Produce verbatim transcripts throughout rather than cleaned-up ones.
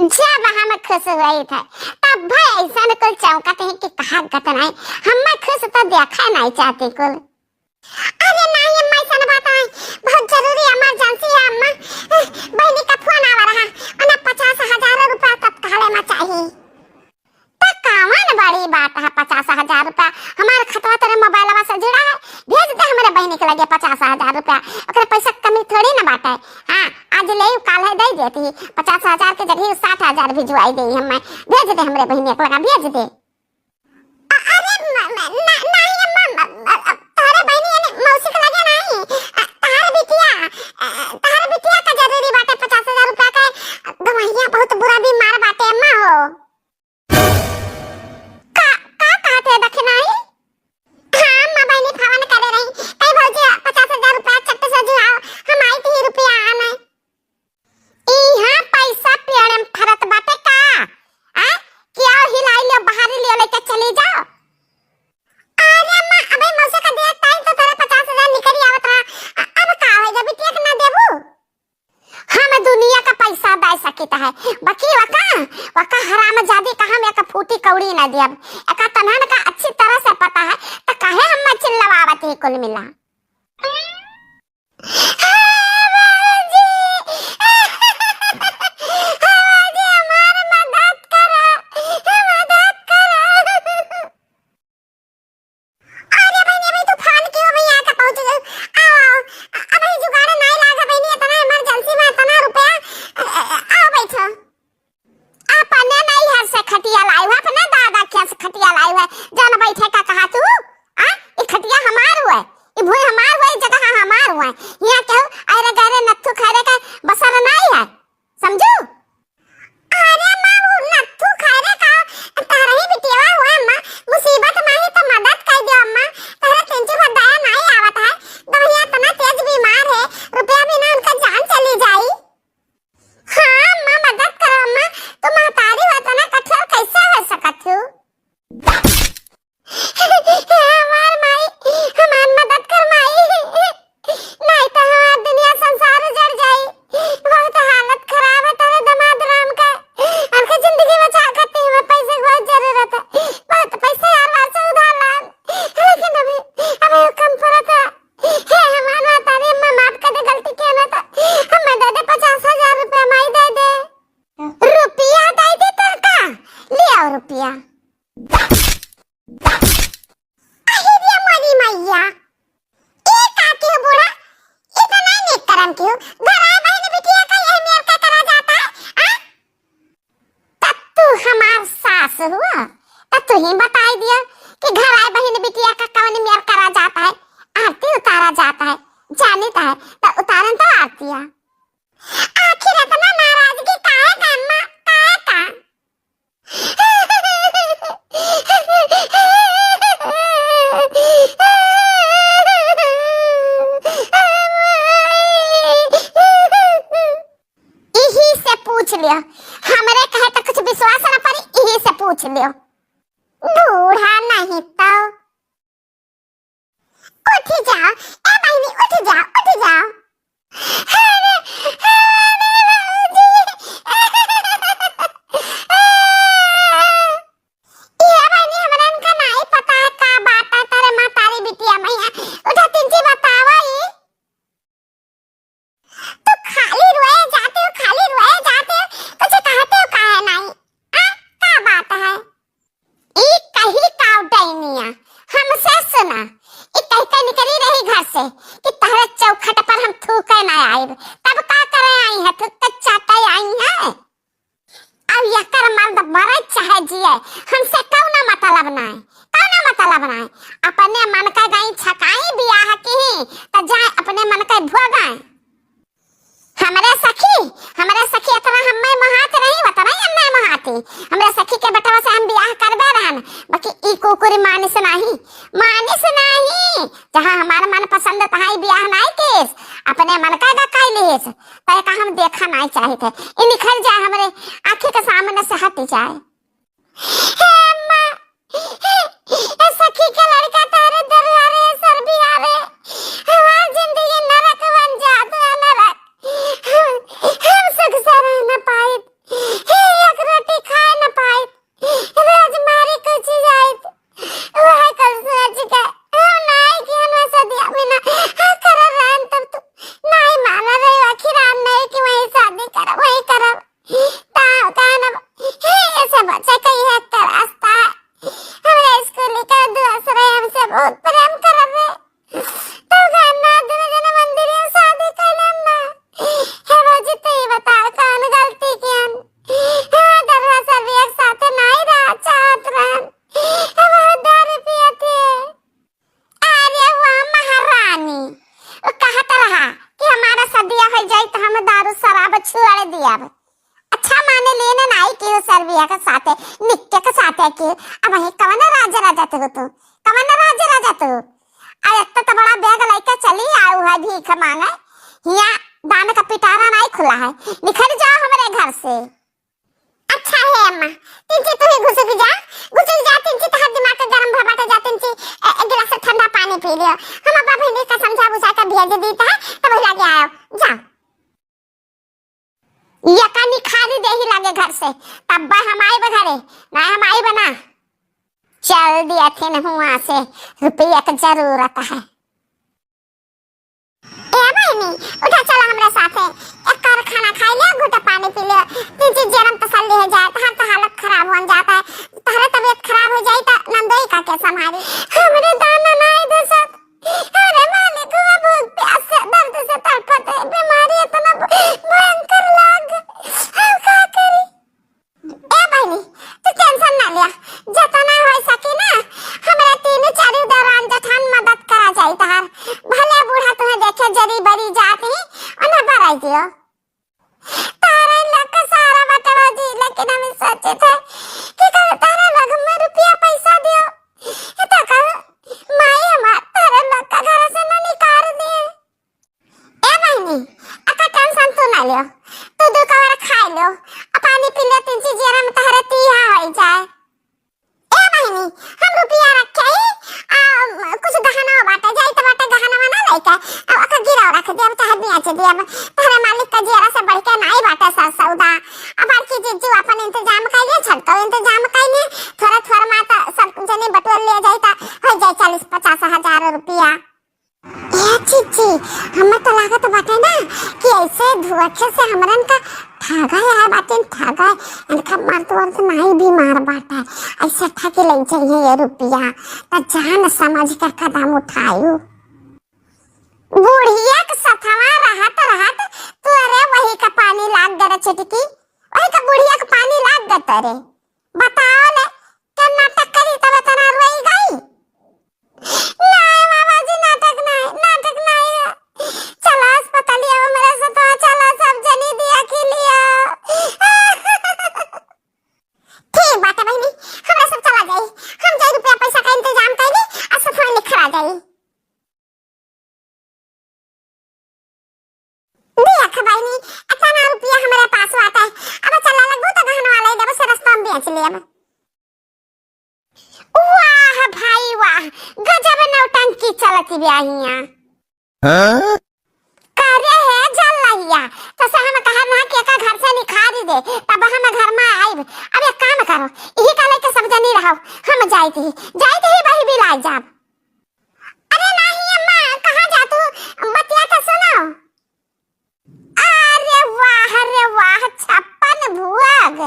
जब हम खुश होइत है, तब भाई ऐसन कुल चौंकत है कि कहा गत नहीं। हम खुश तो देखा नहीं चाहती कुल। अरे नहीं अम्मा, ऐसन बात नहीं, बहुत जरूरी emergency है अम्मा। बहनी का फोन आवा रहा, उन्हें पचास हजार रुपया तत्काल में चाहिए। तो कौन बड़ी बात है, पचास हजार रुपया हमारे खतवा तोरे मोबाइलवा से जुड़ा है, भेज दे हमरे बहनी के लगे पचास हजार रुपया। ओकरे पैसा के कमी थोड़ी ना बाटे। हाँ, आज ले काल है दे देती, पचास हजार के जगह साठ हजार भिजवाई दे हमें, भेज दे हमरे बहनी के लगा, भेज दे। अ-, अरे म-, म-, ना-, नहीं अम्मा, म-, म-, अब तोहरे बहनी यानी मौसी के लगे नहीं, अ, तोहरे बिटिया, अ, तोहरे बिटिया का जरूरी बाटे पचास हजार रुपया के, गवैया बहुत बुरा बीमार बाटे अम्मा हो। का, का कहत है दखिनाई? हाँ, अम्मा बहनी फोन करे रही, कही भौजी पचास हजार रुपया चट्ट से जुआओ, हम आई थी रुपया आने। इहाँ पैसा पेड़ में फरत बाटे का? आ? कि आओ हिलाई लियो, बाहरी लियो, लेके चली जाओ। अरे अम्मा, अबे मौसा का दिया टाइम तो तोरे पचास हजार निकली आवत रहा। अ-, अब का हो जा बिटिया के ना देबू? हम दुनिया का पैसा दे सकित है, बाकी वका, वका हरामजादी का हम एक फूटी कौड़ी ना देब। एका तनहन का अच्छी तरह से पता है, तो काहे हम चिल्लवावत ही कुल मिला? हाँ, बाबूजी। हाँ, बाबूजी, हमार मदद करो, मदद करो। अरे भाई, अभी तू फोन कियो, अभी यहाँ तक पहुँच गई। आओ, आओ। अ-, अभी जुगाड़ नहीं लागा, बहनी, इतना emergency में इतना रुपया। अ-, अ-, अ-, आओ, बैठो। अपने नैहर से खटिया लाई हुआ, अपने दादा के से खटिया लाई हुआ, जान बैठे का कहा तू? आ? ई खटिया हमार हुआ, ई भुई हमार हुआ, ई जगह हमार हुआ। यहाँ केहू अरे गहरे नत्थू खैरे का बसर नहीं है, समझू? अरे अम्मा, वो नत्थू खैरे का तहरा ही बिटिया हुआ अम्मा, मुसीबत में ही तो मदद कर दियो अम्मा, तहरा तिनची भर दया नहीं आवत है, दवैया इतना तेज बीमार है, रुपया बिना उनका जान चली जाई। हाँ अम्मा, मदद करो अम्मा, तू महतारी हो, इतना कठोर कैसे हो सकत हो? हमार माई, हमार मदद कर माई, नहीं तो हमार दुनिया संसार उजड़ जाई। बहुत हालत खराब है तेरे दामाद राम का, उनके जिंदगी बचा खातिर हमें पैसे की बहुत जरूरत है, बहुत पैसे यार बार से उधार लान, लेकिन अभी, अभी वो कम पड़त है। हे हमार महतारी, अम्मा माफ कर दे, गलती किया ना था। अम्मा दे दे पचास हजार रुपया, माई दे दे। रुपया दे दे तोर का? ले आओ रुपया। अरे रे मोरी मैया, ए का के बूढ़ा, इतना नेक करम के हो, घर आए बहन बिटिया का यह मेर का करा जाता है, आ? तब तू हमार सास हुआ, तब तू ही बताई दिया कि घर आए बहन बिटिया का कौन मेर करा जाता है, आरती उतारा जाता है, जानित है, तो उतारन तो आरतिया। आखिर इतना नाराजगी काहे का अम्मा, काहे का? इही से पूछ लियो, हमरे कहे तो कुछ विश्वास न पड़ी, इही से पूछ लियो। बूढ़ा नहीं तो। उठ जाओ, ए बहिनी, उठ जाओ, उठ जाओ। अरे, अरे भौजी। ए बहिनी, हमरा इनका नाई पता है का बात है, तेरे महतारी बिटिया मैया। उठा तिनची बतावा ई। तू खाली रोए जाते हो, खाली रोए जाते हो, कुछ कहते हो काहे नहीं? आ, का बात है? ई कही का डैनिया, हमसे सुना, ई कह के निकली रही घर से कि तहरे चौखट पर हम थूके ना आइब, तब का करे आई है, थूक के चाटे आई है। अब यकर मर्द मरे चाहे जिए, हमसे कौनो मतलब नाय, कौनो मतलब नाय। अपने मन का गई छकाई बियाह की, त जाए अपने मन का भोगाए। हमरे सखी, हमरे सखी इतना हम्मे मोहात रही, उतना ही हम्मे मोहाती। हमरे सखी के बेटवा से हम बियाह करबे रहन, बाकी ई कुकुरी मानिस नाही, मानिस नाही। जहाँ हमार मन पसंद तहाँ ई बियाह नाही केस, अपने मन का गा कई लेस। तय का हम देखा नाई चाहित है। ई निखर जाए हमरे आँखी के सामने से हट जाए। हे अम्मा, ए सखी के लड़का तारे दरबारे सर बिहारे, हमार जिंदगी नरक बन जात है, नरक। हम, हम सुख से रह न पाइब। हे शराब छोड़ दिया अब। अच्छा माने लेने नाई की हो सरबिया के साथे, निक्के के साथे की। अब ही कवन राज राजा तू, तू? कवन राज राजा तू? आ एक तो, तो बड़ा बैग लेके चली आऊ है भीख मांगे। हिया दान का पिटारा नाई खुला है। निकल जाओ हमरे घर से। अच्छा है अम्मा, तिनची तू ही घुसुक जा, घुसुक जा तिनची, तोहर दिमाग के गरम भवा बाटे जा तिनची, ए, एक गिलास ठंडा पानी पी लियो। हम अब्बा बहिनी का समझा बुझा के भेज दीत है, तब लगे आयो, जा। यका निखारी देही लागे घर से, तब हम आइब घरे, ना हम आइब ना। चल दिया थिन हुआ से, रुपया के जरूरत है। ए बहिनी, उठा चला हमरे साथे। एक कर खाना खाई ले, घुटा पानी पी ले। तीन चीज जरम तसल्ली हो जाए, तहार तो हालत खराब हो जाता है। तहरे तबीयत खराब हो जाई तो नंदोई का के संभारी? हमरे दाना नाई दे सक। अरे मालिक, हुआ भूख प्यास से दर्द से तड़पत है। बीमारी इतना भ-, भयंकर लाग। हम का करी? ए बहिनी, तू tension ना लिया, जतना हो सके ना, हमरा तीन चार दौरान जठान मदद करा जाई तहार। भले बूढ़ा तुम्हें देखे जरी बरी जात ही, उन्हें बराई दियो। तारे लक सारा बटवा जी, लेकिन हम सोचे थे कि कल तारे लग में रुपया पैसा दियो, ये तो कल माई हमार तारे लक घर से ना निकाल दिए। ए बहिनी, अका tension तू ना लियो, तू दू कवर खाई लो, आ पानी पी ले, तीन चीज जरा में तहरे तीहा होई जाए। ए बहिनी, हम रुपया रखे ही, आ, कुछ गहना बाटे, जाई त बाटे गहना ना लेके, अब अका गिराव रख दे, अब चाहे बेच दे, अब तहरे मालिक का जियरा से बढ़ के नाई बाटे सर सौदा। अब बड़की जिज्जू अपन इंतजाम कर लिए, छटको इंतजाम कर लिए, थोड़ा थोड़ा माता सब जने बटोर ले जाई त हो जाए चालीस पचास हजार रुपया। ए चिच्ची, हमें तो लागत बाटे ना कि ऐसे धुआखे से हमरन का ठगा है बाटे, ठगा है। इनका मर्द वर्द नाई बीमार बाटे, ऐसे ठगी ले जाइए ये रुपया, तो जान समझ कर कदम उठायू। बुढ़िया के सथवा रहत रहत तोरे वही का पानी लाग गए रे चिटकी, वही का बुढ़िया के पानी लाग गए तोरे। बताओ ले, क्या नाटक करी तब इतना रोई गई? नाय बाबा जी, नाटक नाय, नाटक नाय है। चला अस्पतालिया में मेरे से तो चला, सब जनी दिया खिलिया। ठीक बात है बहिनी, हमरा सब चला जाई। हम जाई रुपया पैसा का इंतजाम कर ली, और सब फोन लिखा जाई। देख बहिनी, इतना रुपया हमारे पास बाटे, अब चला लगबू तो गहनवा ले देबो, से रस्ता में बेच लेब। वाह भाई वाह, गजब नौटंकी चलत बिया हियां। हाँ? करे है जल्लहिया, तो से हम कहब ना कि एका घर से निखारी दे, तब हम घर में आइब। अब एक काम करो, यही का लेके सब जनी रहो, हम जाइत ही, जाइत ही बही बिलाय जाब। अरे नाही अम्मा, कहाँ जातू? बतिया तो सुनो। अरे वाह रे वाह, छप्पन भुअग।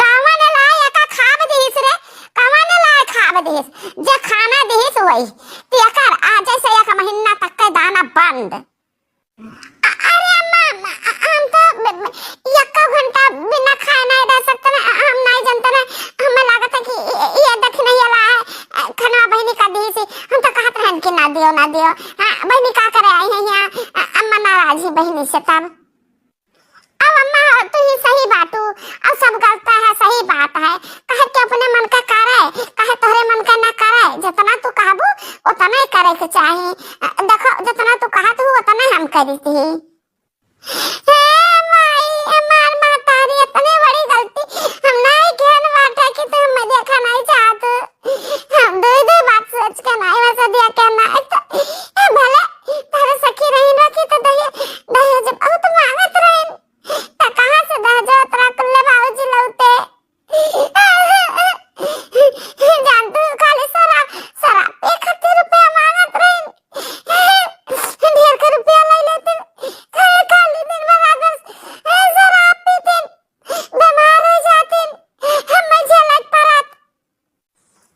कवन लाय एका खाब दिहिस रे? कवन लाय खाब दिहिस? जे खाना दिहिस वही। तेकर आज से एक महीना तक के दाना बंद। अ-, अरे अम्मा, अम्मा, अ-, हम तो ब-, ब-, यक्का घंटा बिना खाए नहीं रह सकते ना, अ-, हम नहीं जानते ना, हमें लागत है कि ये, ये दखिनैया ला है, अ, खनवा बहिनी का दी से, हम तो कहत रहन कि ना दियो, ना दियो। हाँ, बहिनी का करे आई है यहाँ, अ-, अम्मा नाराज ही बहिनी से तब। अब अम्मा तू ही सही बाटू, अब सब गलत है, सही बात है, कहे के अपने मन का करे, कहे तोहरे मन का ना करे, जितना तू कहबू उतना ही करे के चाही। अ, देखो, जितना तू कहत हूँ उतना हम करी थी। हे माई, हमार महतारी, इतनी बड़ी गलती हम नाई किहन बाटे कि तू हमें देखा नाई चाहत। हम दुई दुई बात सोच के नाई वैसे दिया के नाई तो, ए भले तारे सखी रही ना कि तो दहे-, दहेज बहुत मांगत रही। त कहाँ से दहेज उतरा कुल्ले बाबूजी लौटे? जान तू खाली शराब, शराब पे खातिर रुपया मांगत रही। ढेर के रुपया ले लेते, खाली, खाली दिन भर रात भर, ए, शराब पीते, बीमार हो जाते, हम झेलत परत।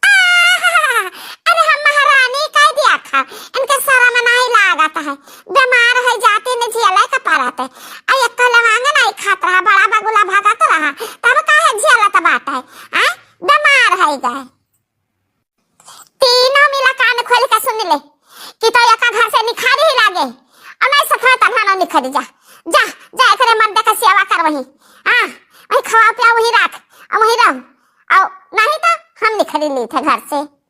आहा, अरे हम महारानी कह दिया खा, इनके शर्म नहीं लागत है, बीमार हो जाते ने झेले के परत है। आ एक लवांग नहीं खात रहा, बड़ा बगुला भागत रहा, तब काहे झेलत बात है, आ? बीमार है गए। तीनों मिला कान खोल के सुन ले कि तो एका घर से निखारी ही लागे, और नहीं सफा तन्हा ना निखर जा। जा, जा एकरे मर्दे का सेवा कर वहीं। हाँ, वहीं खवा पिया, वहीं राख, और वहीं रह। और नहीं तो हम निकली ली थे घर से।